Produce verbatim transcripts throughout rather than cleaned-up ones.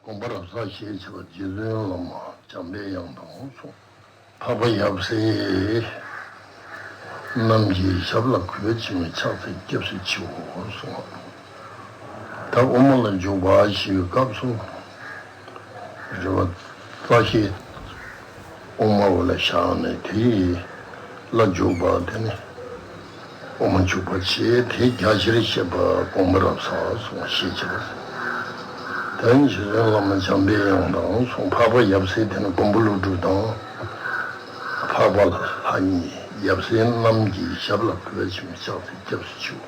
དགོངས་པ་རབ་གསལ་ཞེས་བྱ་བ་རྗེ་བཙུན་བླ་མ་འཇམ་པའི་དབྱངས་དང་གསུངས། འཕགས་པ་ཡབ་སྲས་རྣམས་ཀྱི་ཞབས་ལ་གུས་པས་ཕྱག་འཚལ་སྐྱབས་སུ་མཆིའོ་གསུངས། ད་དབུ་མ་ལ་འཇུག་པ་ཞེས་པའི་སྐབས་སུ། རེ་བ་རྩ་ཤེ་དབུ་མ་འོག་ལ་བཞག་ནས་དེ་ཡི་ལ་འཇུག་པ་དེ་ནི། དབུ་མ་འཇུག་པ་བྱས་དེ་རྒྱ་ཆེར་བཤད་པ་དགོངས་པ་རབ་གསལ་སོང་ཞེས་བྱ་བ། དོན་རྗེ་བཙུན་བླ་མ་འཇམ་པའི་དབྱངས་དང་གསུངས། འཕགས་པ་ཡབ་སྲས་དེ་ནི་མགོན་པོ་ཀླུ་སྒྲུབ་དང་། འཕགས་པ་ལྷ་གཉིས་ཡབ་སྲས་རྣམས་ཀྱི་ཞབས་ལ་གུས་པས་ཕྱག་འཚལ་སྐྱབས་སུ་མཆིའོ།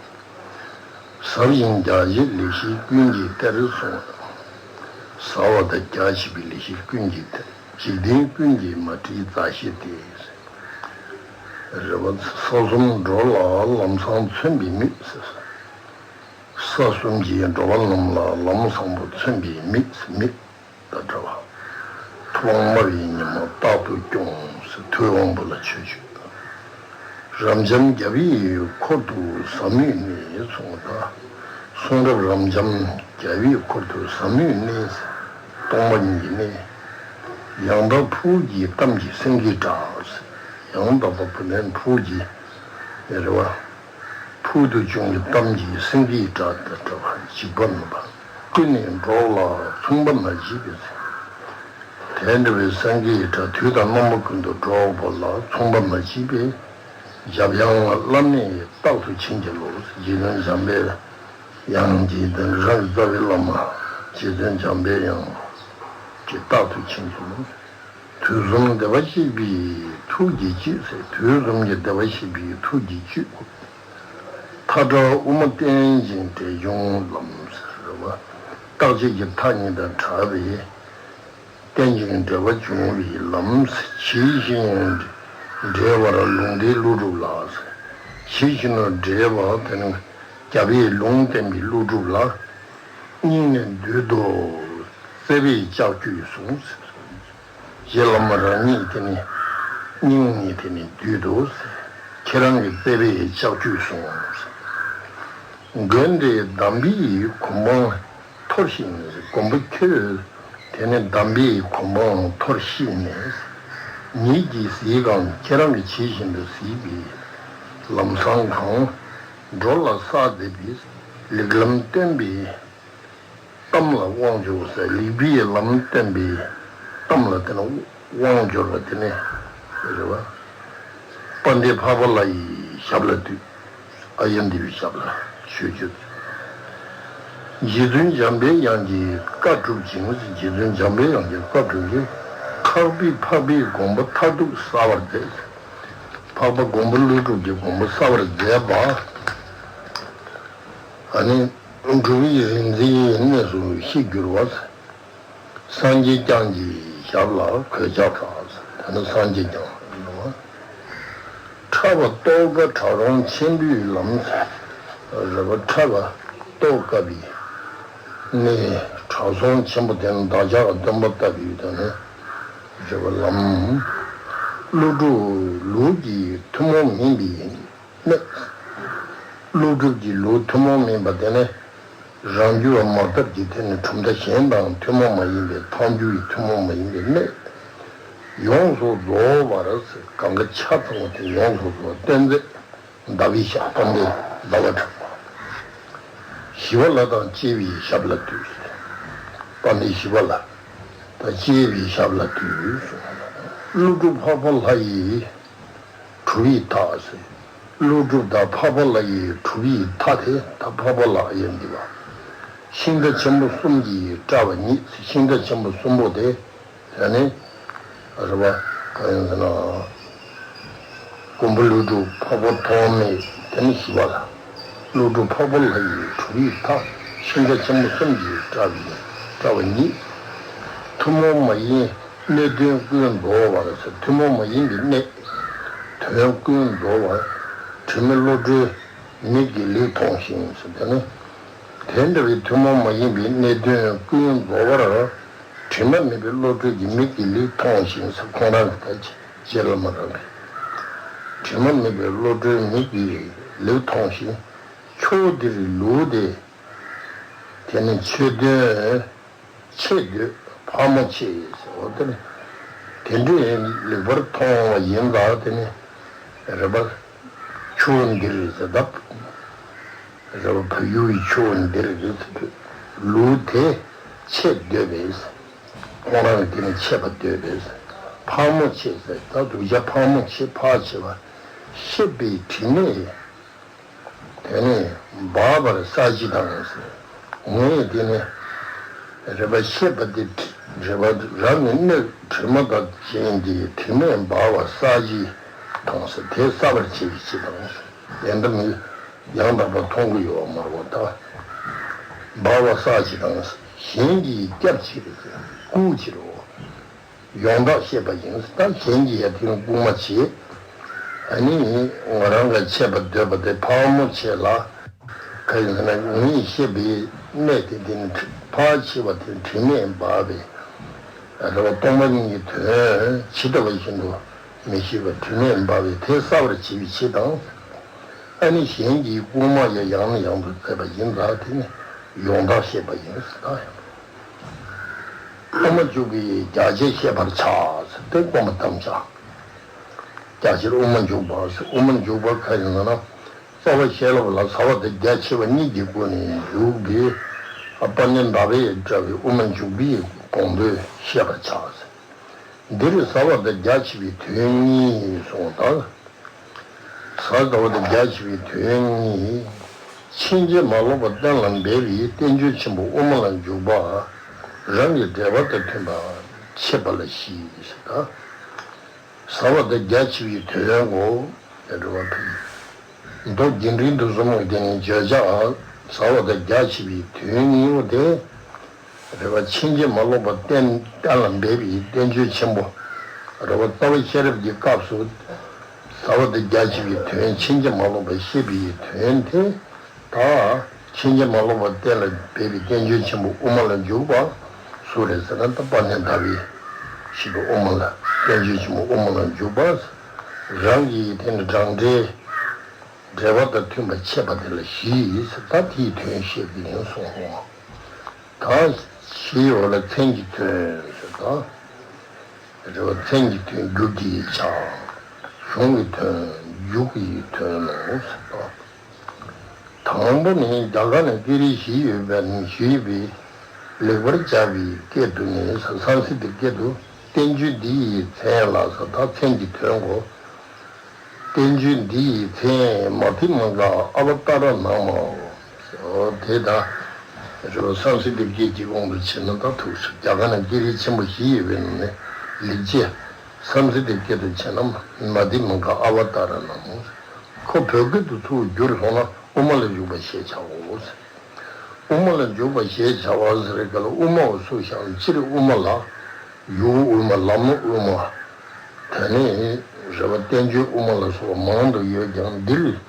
ཟབ་ཞིང་རྒྱ་ཆེའི་ལེགས་བཤད་ཀུན་གྱི་གཏེར་གསུངས། ཟབ་པ་དང་རྒྱ་ཆེ་བའི་ལེགས་བཤད་ཀུན་གྱི་གཏེར། འཇིག་རྟེན་ཀུན་གྱིས་མ་བྲིས་མཛའ་བཤེས་ཏེ། རེ་བ་ས་གསུམ་འགྲོ་ལ་ལམ་བཟང་མཚོན་པའི་མིག །ས་གསུམ་གྱི་འགྲོ་བ་རྣམས་ལ་ལམ་བཟང་པོ་མཚོན་པའི་མིག །མིག་དང་འདྲ་བ། ཐུབ་དབང་སྨྲ་བའི་ཉི་མ་རྟག་ཏུ་སྐྱོང་། ཐུབ་དབང་པོ་ལ་ཆོས་སྤྱོད། རབ་འབྱམས་རྒྱལ་བའི་འཁོར་དུ་ཟབ་མོའི་གནས་གསུངས་པ་དང་། གསུང་རབ་རབ་འབྱམས་རྒྱལ་བའི་འཁོར་དུ་ཟབ་མོའི་གནས། སྟོང་པ་ཉིད་ཀྱི་གནས། ཡང་དག་ཕུགས་ཀྱི་གཏམ་གྱི་སེང་གེའི་སྒྲ། ཡང་དག་པ་ཕུགས་ནས་ཕུགས་ཀྱི་རེ་བ། ཕུག་ཏུ་བྱུང་བའི་གཏམ་གྱི་སེང་གེའི་སྒྲ་དང་འདྲ་བར་འཇིགས་པ་མེད་པ། ཀུན་ནས་འགྲོགས་ལ་མཚུངས་པ་མ་མཆིས་པའི། དེ་འདྲ་བའི་སེང་གེའི་སྒྲ་དུས་དང་རྣམ་པ་ཀུན་ཏུ་སྒྲོགས་པ་ལ་མཚུངས་པ་མ་མཆིས་པའི། འཇམ་དབྱངས་བླ་མས་རྟག་ཏུ་བྱིན་གྱིས་རློབས། རྗེ་བཙུན་འཇམ་པའི་དབྱངས་ཀྱིས་དེ་རང་གི་རྩ་བའི་བླ་མ་རྗེ་བཙུན་འཇམ་པའི་དབྱངས་ཀྱིས་རྟག་ཏུ་བྱིན་གྱིས་རློབས། དུས་གསུམ་བདེ་བར་གཤེགས་པའི་ཐུགས་ཀྱི་བཅུད་ཟེར། དུས་གསུམ་གྱི་བདེ་བར་གཤེགས་པའི་ཐུགས་ཀྱི་བཅུད། མཐའ་བྲལ་དབུ་མ་རྟེན་ཅིང་འབྲེལ་འབྱུང་ལམ་ཟེར་བ། རྟག་གཅིག་གི་མཐའ་གཉིས་དང་བྲལ་བའི་རྟེན་ཅིང་འབྲེལ་བར་འབྱུང་བའི་ལམ་ཟེར། ཇི་བཞིན་འབྲེལ་བར་ལུང་བསྟན་ཀླུ་སྒྲུབ་ལ་ཟེར། ཇི་བཞིན་དུ་འབྲེལ་བ་དེ་ནི་རྒྱལ་བའི་ལུང་བསྟན་པའི་ཀླུ་སྒྲུབ་ལ། སྙིང་ནས་འདུད་དོ། བརྩེ་བས་ལྕགས་ཀྱུས་བཟུང་ཟེར། རྗེ་བླ་མ་རང་ཉིད་དེ་ནི་སྙིང་ནས་དེ་ནི་འདུད་དོ་ཟེར། ཁྱེད་རང་གི་བརྩེ་བས་ལྕགས་ཀྱུས་བཟུང་ཟེར། མགོན་དེ་དམ་པའི་གོ་འཕང་མཐོལ་ཕྱིན་ནས། མགོན་པོ་ཁྱོད་དེ་ནི་དམ་པའི་གོ་འཕང་མཐོལ་ཕྱིན་ནས། ཉིད་ཀྱིས་གཟིགས་གང་ཁྱེད་རང་གིས་ཇི་བཞིན་དུ་གཟིགས་པའི་ལམ་བཟང་གང་། འགྲོ་ལ་བསགས་མཛད་པའི་ལེགས་ལམ་སྟོན་པའི་གཏམ་ལ་དབང་འབྱོར་ཟེར། ལེགས་པའི་ལམ་སྟོན་པའི་གཏམ་ལ་དེ་ནི་དབང་འབྱོར་བ་དེ་ནི་རེད་བ། དཔལ་ལྡན་འཕགས་པ་ལྷ་ཡི་ཞབས་ལ་འདུད། ཨཱརྱ་དེ་བའི་ཞབས་ལ་ཞུ་རྒྱུ། རྗེ་བཙུན་འཇམ་པའི་དབྱངས་ཀྱིས་བཀའ་སྒྲུབ་ཅིང་། རྗེ་བཙུན་འཇམ་པའི་དབྱངས་ཀྱིས་བཀའ་སྒྲུབ་ཅིང་། འཕགས་པས་འཕགས་པའི་དགོངས་པ་མཐར་ཐུག་གསལ་བར་མཛད། འཕགས་པ་མགོན་པོ་ཀླུ་སྒྲུབ་ཀྱི་དགོངས་པ་གསལ་བར་མཛད་པ། ཨ་ནི་འབྲུག་པའི་རིག་འཛིན་གནས་སུ་གཤེགས་གྱུར་པ། སངས་རྒྱས་བསྐྱངས་ཀྱི་ཞབས་ལ་གོད་ཆག་དང་། དེ་ནི་སངས་རྒྱས་བསྐྱངས་ཡིན་ནོ། ཕྲ་བ་རྟོགས་དཀའ་དྲག་རུང་ཆེན་པོའི་ལམ། རེད་བ། ཕྲ་བ་རྟོགས་དཀའ་བའི་གནས་དྲག་སོང་ཆེན་པོ་དེ་ནི་བདག་ཅག་གི་སྟོན་པ་ལྟ་བུའི་དེ་ནི་རེད་བ། ལམ། ཀླུ་སྒྲུབ་ལུགས་ཀྱི་ཐུན་མོང་མིན་པའི་གནས། ཀླུ་སྒྲུབ་ཀྱི་ལུགས་ཐུན་མོང་མིན་པ་དེ་ནི། རང་རྒྱུད་པ་མ་དག་གི་དེ་ནི་གྲུབ་མཐའ་གཞན་དང་ཐུན་མོང་མ་ཡིན་པའི་ཐལ་འགྱུར་བའི་ཐུན་མོང་མ་ཡིན་པའི་གནས། ཡོངས་སུ་རྫོགས་པར་གང་ག་ཆ་ཚང་བ་དེ་ཡོངས་སུ་རྫོགས་པ་སྟོན་མཛད་ཟླ་བའི་ཞབས། དཔལ་ལྡན་ཟླ་བ་གྲགས་པ། ཞི་བ་ལྷ་དང་བཅས་པའི་ཞབས་ལ་འདུད། དཔལ་ལྡན་ཞི་བ་ལྷ་དང་བཅས་པའི་ཞབས་ལ་འདུད། ཀླུ་སྒྲུབ་འཕགས་པ་ལྷ་ཡི་གྲུབ་པའི་མཐའ་ཟེར། ཀླུ་སྒྲུབ་དང་འཕགས་པ་ལྷ་ཡི་གྲུབ་པའི་མཐའ་དེ་ད་འཕགས་པ་ལྷ་ཡིན་འདི་བ། ཤིང་རྟ་ཆེན་པོ་གསུམ་གྱིས་སྤྲ་བ་ཉིད་ཟེར། ཤིང་རྟ་ཆེན་པོ་གསུམ་པོ་དེ་ཡང་ནི་རེད་བ། གང་ཡིན་ཟེར་ན། མགོན་པོ་ཀླུ་སྒྲུབ། འཕགས་པ་ཐོགས་མེད། དེ་ནི་ཞི་བ་ལྷ། ཀླུ་སྒྲུབ་འཕགས་པ་ལྷ་ཡི་གྲུབ་པའི་མཐའ། ཤིང་རྟ་ཆེན་པོ་གསུམ་གྱིས་སྤྲ་བའི་སྤྲ་བ་ཉིད། ཐུན་མོང་མ་ཡིན་གནས་དོན་ཀུན་རྫོགས་པར་ཟེར། ཐུན་མོང་མ་ཡིན་པའི་གནས་དོན་ཀུན་རྫོགས་པར། དྲི་མེད་བློ་གྲོས་མིག་གིས་ལེགས་མཐོང་ཞིང་ཟེར། དེ་ནི་དེ་འདྲ་བའི་ཐུན་མོང་མ་ཡིན་པའི་གནས་དོན་ཀུན་རྫོགས་པར། དྲི་མ་མེད་པའི་བློ་གྲོས་ཀྱིས་མིག་གིས་ལེགས་མཐོང་ཞིང་ཟེར། ཁོང་རང་གི་ད་རྗེ་བླ་མ་རང་གི་དྲི་མ་མེད་པའི་བློ་གྲོས་མིག་གིས་ལེགས་མཐོང་ཞིང་། ཕྱོགས་འདིར་ལུས་ཏེ། དེ་ནི་ཆོས་དོན་ ཆེ་འདོད་ཕག་མོ་ཆེ་ཟེར་བ་དེ་ནི། དེ་འདྲའི་ལེགས་པར་མཐོང་བ་ཡིན་ལ་དེ་ནི། རེད་པ། ཆུ་བོ་འདིར་ཟེར་ད། རེད་པ། བལ་ཡུལ་གྱི་ཆུ་བོ་འདིར་ཟེར་ལུགས་དེ་ཆེ་འདོད་པས། ཁོང་རང་གིས་དེ་ནི་ཆེ་བ་འདོད་པས། ཕག་མོ་ཆེ་ཟེར་ད་གདུལ་བྱ་ཕག་མོ་ཆེ་ཕག་ཆེ་བ། གཤེད་པའི་དྲི་མས། དེ་ནི་སྦགས་པར་ས་གཞི་དང་། ངས་དེ་ནི་རེད་པ། གཤེད་པ་དེ་རེད་པ། རང་གི་སྣོད་དྲི་མ་དང་ཅན་གྱི་དྲི་མས་སྦགས་པ་ས་གཞི་དང་ཟེར། དེ་གསལ་བར་བྱེད་པའི་ཕྱིར་དང་ཟེར། ཡང་དག་མི་ཡང་དག་པར་མཐོང་གི་ཡོད་པ་མ་རེད་པ། ད་སྦགས་པ་ས་གཞི་དང་ཟེར། གཞན་གྱིས་སྐྱབས་ཕྱིར་ཟེར་བཀུག་ཕྱིར་རོ། ཡོངས་དག་བཤད་པ་ཡིན། ད་གཞན་གྱིས་ཡ་དེ་བཀུག་མ་བྱེད། ཨ་ནི་ང་རང་གི་ཆེ་བ་འདོད་པ་དེ་ཕག་མོ་ཆེ་ལ། ག་ཡིན་ཟེར་ན་ངས་བཤད་པའི་གནས་དེ་དེ་ནི་ཕག་ཆེ་བ་དེ་དྲི་མས་སྦགས་པའི་རེད་པ། སྟོང་པ་ཉིད་ཀྱི་དོན་ཇི་ལྟ་བ་བཞིན་དུ་མི་ཤེས་པ་དྲི་མས་སྦགས་པའི་དེ་གསལ་བར་བྱེད་པའི་ཕྱིར་དང་། ཨ་ནི་གཞན་གྱིས་བཀུག་མ་ཡང་ཡང་ནས་ཡང་དུ་མཛད་པ་ཡིན་ལ་དེ་ནི་ཡོངས་དག་བཤད་པ་ཡིན་ཟེར་ད། དབུ་མ་འཇུག་པའི་རྒྱ་ཆེར་བཤད་པར་བྱ་ཟེར་ཏེ་དབུ་མ་དམ་བཅའ། རྒྱ་ཆེར་དབུ་མ་འཇུག་པ་ཟེར། དབུ་མ་འཇུག་པ་ག་ཡིན་ཟེར་ན། རྩ་བ་བཤད་སློབ་ལ་ཟབ་པ་དང་རྒྱ་ཆེ་བ་གཉིས་ཀྱི་སྒོ་ནས་འཇུག་པའི་དཔལ་ལྡན་ཟླ་བས་བཀྲལ་བའི་དབུ་མ་འཇུག་པའི་དགོངས་དོན་བཤད་པར་བྱ་ཟེར། འདིར་ཟབ་པ་དང་རྒྱ་ཆེ་བའི་དོན་གཉིས་གསུངས་པ་དང་། ཟབ་པ་དང་རྒྱ་ཆེ་བའི་དོན་གཉིས། ཕྱིན་ཅི་མ་ལོག་པ་གཏན་ལ་འབེབས་པའི་བསྟན་བཅོས་ཆེན་པོ་དབུ་མ་ལ་འཇུག་པ། རང་གི་འགྲེལ་པ་དང་མཐུན་པར་འཆད་པ་ལ་བཞི་ཟེར་ད། ཟབ་པ་དང་རྒྱ་ཆེ་བའི་དོན་གོ། ཡ་འགྲོ་བ་ཕུལ། མདོ་རྒྱུད་འགྲེལ་དུས་གསུམ་གྱི་སྟེང་ནས་བརྗོད་བྱ། ཟབ་པ་དང་རྒྱ་ཆེ་བའི་དོན་གཉིས་པོ་དེ། རེད་པ། ཕྱིན་ཅི་མ་ལོག་པ་གཏན་གཏན་ལ་འབེབས་པའི་བསྟན་བཅོས་ཆེན་པོ། རེད་པ། རྩ་བའི་ཤེས་རབ་ཀྱི་སྐབས་སུ། ཟབ་པ་དང་རྒྱ་ཆེ་བའི་དོན་ཕྱིན་ཅི་མ་ལོག་པ་བཤད་པའི་དོན་དེ། ད་ཕྱིན་ཅི་མ་ལོག་པ་གཏན་ལ་འབེབས་པའི་བསྟན་བཅོས་ཆེན་པོ་དབུ་མ་ལ་འཇུག་པ། སུ་རེད་ཟེར་ན་ད་དཔལ་ལྡན་ཟླ་བས་ཞེས་པའི་དབུ་མ་ལ་བསྟན་བཅོས་ཆེན་པོ་དབུ་མ་ལ་འཇུག་པ། རང་གི་དེ་ནི་རང་འགྲེལ། འགྲེལ་པ་དང་མཐུན་པར་འཆད་པ་དེ་ལ་བཞི་ཟེར་ད་དེའི་དོན་བཤད་ཀྱི་ཡིན་གསུངས་སོ། ད་བཞིའི་འོག་ལ་མཚན་གྱི་དོན་ཟེར་ད། རེད་པ། མཚན་གྱི་དོན་རྒྱུ་དེས་བྱ། གཞུང་གི་དོན་རྒྱུ་ཡི་དོན་ནོ་ཟེར་ད། དང་པོ་ནི་རྒྱ་གར་ན་སྐད་རིགས་བཞི་ཡོད་པ་ནི་ཞུས་པའི་ལེགས་པར་སྦྱར་བའི་སྐད་དུ་ནི་ཟེར་སཾ་སྐྲྀ་ཏ་སྐད་དུ་བསྟན་བཅོས་འདི་ཡི་མཚན་ལ་ཟེར་ད་མཚན་གྱི་དོན་གོ། བསྟན་བཅོས་འདི་ཡི་མཚན་མ་དྷྱ་མ་ཀ་ཨ་བ་ཏཱ་ར་ནཱ་མའོ། དེ་ད་རེད་པ། སཾ་སྐྲྀ་ཏ་སྐད་ཀྱི་དབང་དུ་བྱས་ན་ད་ཐུགས་སུ་རྒྱ་གར་ན་སྐད་རིགས་ཆེན་པོ་བཞི་ཡོད་པའི་ནང་ནས་ལེགས་སྦྱར་སཾ་སྐྲྀ་ཏ་སྐད་དུ་བྱས་ན་མ་དྷྱ་མ་ཀ་ཨ་བ་ཏཱ་ར་ནཱ་མའོ། ཁོ་བོད་སྐད་དུ་ཚུར་བསྒྱུར་སོང་ན་དབུ་མ་ལ་འཇུག་པ་ཞེས་བྱའོ། དབུ་མ་ལ་འཇུག་པ་ཞེས་བྱ་བ་ཟེར་ག་ལ་དབུ་མའོ་སུ་བཞག་སྤྱིར་དབུ་མ་ལ། ཡུལ་དབུ་མ། ལམ་དབུ་མ། དེ་ནས་རེད་པ། བསྟན་བཅོས་དབུ་མ་ལ་སོགས་མང་དུ་ཡོད་ཀྱང་འདིར་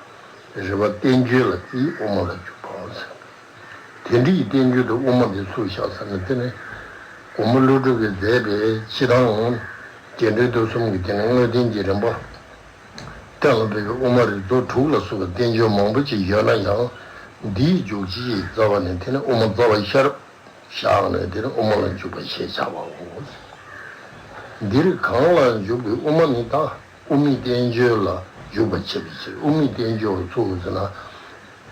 རེད་པ། བསྟན་བཅོས་ལ་བརྩིས་དབུ་མ་ལ་འཇུག་པའོ་ཟེར། དེ་འདྲའི་བསྟན་བཅོས་དང་དབུ་མ་འདི་སུ་བཞག་ཟེར་ན་དེ་ནི་མགོན་པོ་ཀླུ་སྒྲུབ་ཀྱིས་མཛད་པའི་སྤྱིར་བཏང་རྒྱས་འབྲིང་བསྡུས་གསུམ་གྱི་དེ་ནི་དངོས་བསྟན་གྱི་རིམ་པ། གཏན་ལ་འབེབས་པའི་དབུ་མ་རིགས་ཚོགས་དྲུག་ལ་སོགས་པའི་བསྟན་བཅོས་མང་པོ་ཅིག་ཡོད་ན་ཡང་། འདིའི་འཇུག་བྱེད་ཀྱི་རྩ་བ་ནི་དེ་ནི་དབུ་མ་རྩ་བ་ཤེས་རབ་བཞག་ནས་དེ་ནི་དབུ་མ་ལ་འཇུག་པ་ཞེས་བྱ་བའོ། འདིར་གང་ལ་འཇུག་པའི་དབུ་མ་ནི་ད་དབུ་མའི་བསྟན་བཅོས་ལ་འཇུག་པར་བྱ་བའི་ཕྱིར། དབུ་མའི་བསྟན་བཅོས་སུ་ཟེར་ན།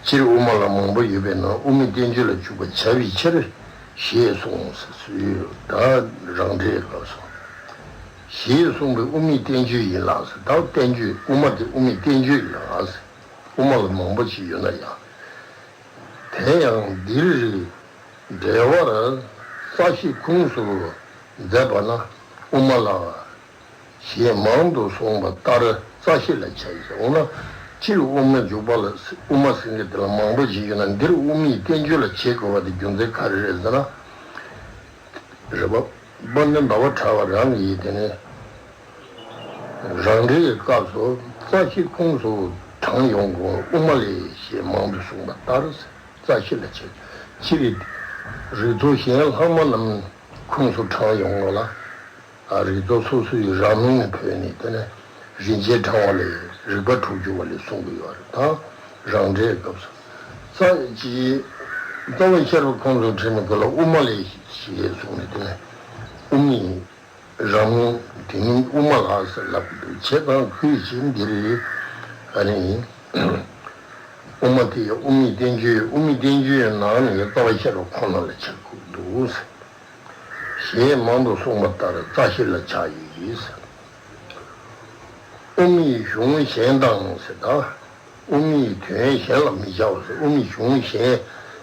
སྤྱིར་དབུ་མ་ལ་མང་པོ་ཡོད་པའི་ནང་དབུ་མའི་བསྟན་བཅོས་ལ་འཇུག་པར་བྱ་བའི་ཕྱིར་ཞེས་གསུངས་ཟེར་སྲོལ་ཡོད། ད་རང་འགྲེལ་སྐབས་སུ། ཞེས་གསུངས་པའི་དབུ་མའི་བསྟན་བཅོས་ཡིན་ལགས་ཟེར། ད་བསྟན་བཅོས་དབུ་མ་དེ་དབུ་མའི་བསྟན་བཅོས་ཡིན་ལགས་ཟེར། དབུ་མ་ལ་མང་པོ་ཞིག་ཡོད་ན་ཡང་། དེ་ཡང་འདིར་འགྲེལ་པར་རྩ་ཤེ་ཁུངས་སུ་མཛད་པ་ན་དབུ་མ་ལ། ཞེས་མང་དུ་གསུངས་པ་ལྟར་རྩ་ཤེ་ལ་བྱ་ཡི་ཟེར། འོ་ན་སྤྱིར་དབུ་མ་འཇུག་པ་ལ་དབུ་མ་ཟེར་མཁན་དེ་ལ་མང་པོ་ཞིག་ཡོད་ན་འདིར་དབུ་མའི་བསྟན་བཅོས་ལ་བྱེད་དགོས་པ་དེ་རྒྱུ་མཚན་ག་རེ་རེད་ཟེར་ན། རེད་པ། དཔལ་ལྡན་ཟླ་བ་གྲགས་པ་རང་གིས་དེ་ནས་རང་འགྲེལ་གྱི་སྐབས་སུ་རྩ་ཤེ་ཁུངས་སུ་དྲངས་ཡོང་དགོས་དབུ་མ་ལས་ཞེས་མང་དུ་གསུངས་པ་ལྟར་རྩ་ཤེ་ལ་བྱ། སྤྱིར་རིགས་ཚོགས་གཞན་ལྷག་མ་རྣམས་ཁུངས་སུ་དྲངས་ཡོང་དགོས་ལ། རིགས་ཚོགས་སོ་སོའི་རང་མིང་ནས་བོས་ནས་དེ་ནས་རིན་ཆེན་ཕྲེང་བ་ལས་རིགས་པ་དྲུག་ཅུ་པ་ལས་གསུང་གི་ཡོད་རེད། ད་རང་འགྲེལ་སྐབས་སུ་རྩ་གཅིག་ རྩ་བ་ཤེས་རབ་ཁོང་ཚོ་ཁྲིད་མི་ཁོ་ལ་དབུ་མ་ལས་ཞེས་གསུངས་ནས་དེ་ནས་དབུ་མའི་རང་ངོ་དེ་ཉིད་དབུ་མ་ལགས་ཟེར་ལབ་འདུག་བྱས་ཙང་ཁོས་ཞིག་འདི་རེད། ཨ་ནི་དབུ་མ་དེ་ཡང་དབུ་མའི་བསྟན་བཅོས་དབུ་མའི་བསྟན་བཅོས་ནང་ནས་རྩ་བ་ཤེས་རབ་ཁོང་ལ་ཆགས་དགོས་འདུག་ཟེར། ཞེས་མང་དུ་གསུངས་པ་ལྟར་རྩ་ཤེ་ལ་ཆགས་ཡིན། དབུ་མའི་གཞུང་གཞན་དང་ཟེར་ད། དབུ་མའི་དོན་གཞན་ལ་མི་བྱའོ་ཟེར། དབུ་མའི་གཞུང་གཞན་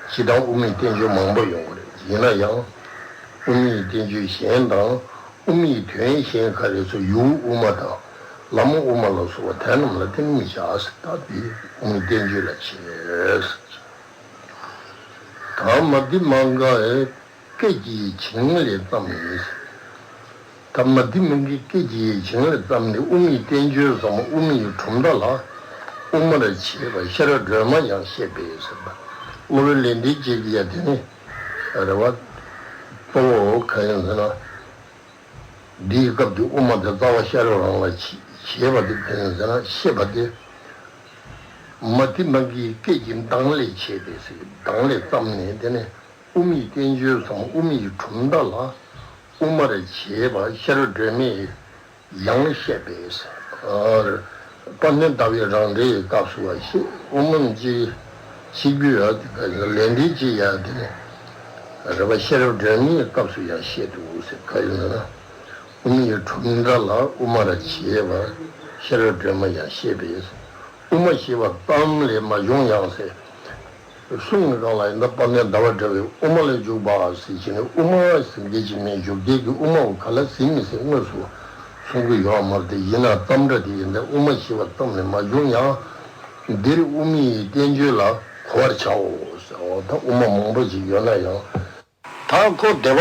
ཇི་ལྟར་དབུ་མའི་བསྟན་བཅོས་མང་པོ་ཡོང་གི་རེད། ཡིན་ན་ཡང་དབུ་མའི་བསྟན་བཅོས་གཞན་དང་དབུ་མའི་དོན་གཞན་ཁ་རེ་ཚོ་ཡུལ་དབུ་མ་དང་ལམ་དབུ་མ་ལ་སོགས་པ་དེ་རྣམས་ལ་བརྟེན་མི་བྱ་ཟེར། ད་འདི་དབུ་མའི་བསྟན་བཅོས་ལ་བྱེད་ཟེར། ད་མ་དྷི་མ་ག་སྐད་ཀྱི་བྱིངས་ལས་བརྩམས་ནས། ད་མ་དྷི་མ་གི་སྐད་ཀྱི་བྱིངས་ལས་བརྩམས་ནས་དབུ་མའི་བསྟན་བཅོས་སམ་དབུ་མའི་གྲུབ་མཐའ་ལ་དབུ་མར་བྱས་པ་ཤེས་རབ་སྒྲོན་མ་ཡང་བཤད་པས་ཟེར་བ། སློབ་དཔོན་ལེགས་ལྡན་འབྱེད་ཀྱིས་ཡང་དེ་ནི་རེ་བ་གཙོ་བོ་གང་ཡིན་ཟེར་ན། འདིའི་སྐབས་དེ་དབུ་མ་དེ་རྩ་བ་ཤེས་རབ་རང་ལ་བྱས་པ་དེ་གང་ཡིན་ཟེར་ན་བཤད་པ་དེ། མ་དྷི་མ་གི་སྐད་ཀྱི་གདངས་ལས་བྱས་པས་ཟེར། གདངས་ལས་བརྩམས་ནས་དེ་ནི། དབུ་མའི་བསྟན་བཅོས་སམ་དབུ་མའི་གྲུབ་མཐའ་ལ་དབུ་མར་བྱས་པ་ཤེས་རབ་སྒྲོན་མས་ཡང་བཤད་པས། དཔལ་ལྡན་ཟླ་བའི་རང་འགྲེལ་གྱི་སྐབས་སུ་བ་ཞེས་དབུ་མ་གཅིག་གཅིག་པུའི་ལས་འགྲེལ་གྱི་ཡ་དེ་ནི་རེ་བ་ཤེས་རབ་སྒྲོན་མའི་སྐབས་སུ་ཡང་བཤད་འདུག་ཟེར། ག་ཡིན་ཟེར་ན། དབུ་མའི་གྲུབ་མཐའ་ལ་དབུ་མར་བྱས་པ་ཤེས་རབ་སྒྲོན་མ་ཡང་བཤད་པས། དབུ་མ་ཞེས་པ་ཙམ་ལས་མ་བྱུང་ཡང་ཟེར། གསུང་གི་སྒང་ལ་ཡིན་ད་དཔལ་ལྡན་ཟླ་བ་གྲགས་པས་དབུ་མ་ལས་འཇུག་པ་ཟེར་བྱས་ནས་དབུ་མ་ཟེར་མཁན་ཅིག་མེད། འཇུག་བྱེད་ཀྱི་དབུ་མ་བོ་ག་ལ་ཟིན་མི་ཟིན་དངོས་སུ་གསུང་གི་ཡོད་མ་རེད། དེ་ཡིན་ན་ཙམ་འདྲ་དེ་ཡིན་ད་དབུ་མ་ཞེས་པ་ཙམ་ལས་མ་བྱུང་ཡང་འདིར་དབུ་མའི་བསྟན་བཅོས་ལ་གོ་བར་བྱའོ་ཟེར། འོ་ད་དབུ་མ་མང་པོ་ཅིག་ཡོད་ན་ཡང་། ད་ཁོ་སྡེ་པ་